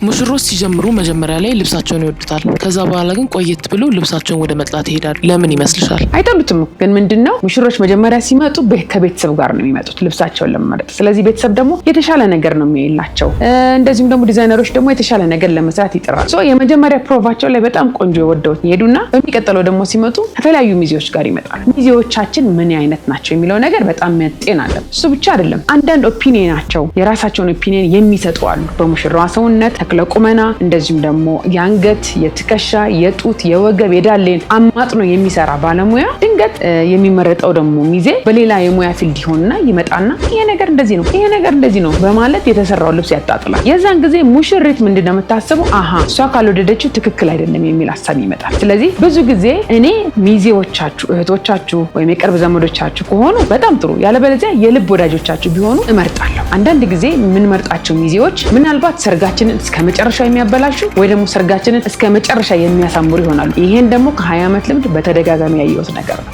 ሙሽሮች ሲጀምሩ መጀመሪያ ላይ ልብሳቸውን ይወዱታል። ከዛ በኋላ ግን ቆየት ብሎ ልብሳቸውን ወደ መጥላት ይሄዳሉ። ለምን ይመስልሻል? አይጠሉትም። ግን ምንድን ነው፣ ሙሽሮች መጀመሪያ ሲመጡ ከቤተሰብ ጋር ነው የሚመጡት ልብሳቸውን ለመመረጥ። ስለዚህ ቤተሰብ ደግሞ የተሻለ ነገር ነው የሚያይላቸው። እንደዚሁም ደግሞ ዲዛይነሮች ደግሞ የተሻለ ነገር ለመስራት ይጥራል። So የመጀመሪያ ፕሮቫቸው ላይ በጣም ቆንጆ ወደውት ይሄዱና በሚቀጥለው ደግሞ ሲመጡ ከተለያዩ ሚዜዎች ጋር ይመጣሉ። ሚዜዎቻችን ምን አይነት ናቸው የሚለው ነገር በጣም መጤን አለ። እሱ ብቻ አይደለም፣ አንዳንድ opinion ኣቸው የራሳቸውን opinion የሚሰጡ አሉ። በሙሽራዋ ሰውነት፣ ተክለ ቁመና፣ እንደዚሁም ደግሞ የአንገት፣ የትከሻ፣ የጡት፣ የወገብ፣ የዳሌን አማጥኖ የሚሰራ ባለሙያ ድንገት የሚመረጠው ደግሞ ሚዜ በሌላ የሙያ field ይሆንና ይመጣና ይሄ ነገር እንደዚህ ነው፣ ይሄ ነገር እንደዚህ ነው በማለት የተሰራው ልብስ ያጣጥላል። የዛን ጊዜ ሙሽሪት ምንድን ነው የምታስበው? አሃ፣ እሷ ካልወደደችው ትክክል አይደለም የሚል ሀሳብ ይመጣል። ስለዚህ ብዙ ጊዜ እኔ ሚዜዎቻችሁ እህቶቻችሁ ወይም የቅርብ ዘመዶቻችሁ ከሆኑ በጣም ጥሩ፣ ያለበለዚያ የልብ ወዳጆቻችሁ ቢሆኑ እመርጣለሁ። አንዳንድ ጊዜ የምንመርጣቸው ሚዜዎች ምናልባት ሰርጋችንን እስከ መጨረሻ የሚያበላሹ ወይ ደግሞ ሰርጋችንን እስከ መጨረሻ የሚያሳምሩ ይሆናሉ። ይሄን ደግሞ ከ20 ዓመት ልምድ በተደጋጋሚ ያየሁት ነገር ነው።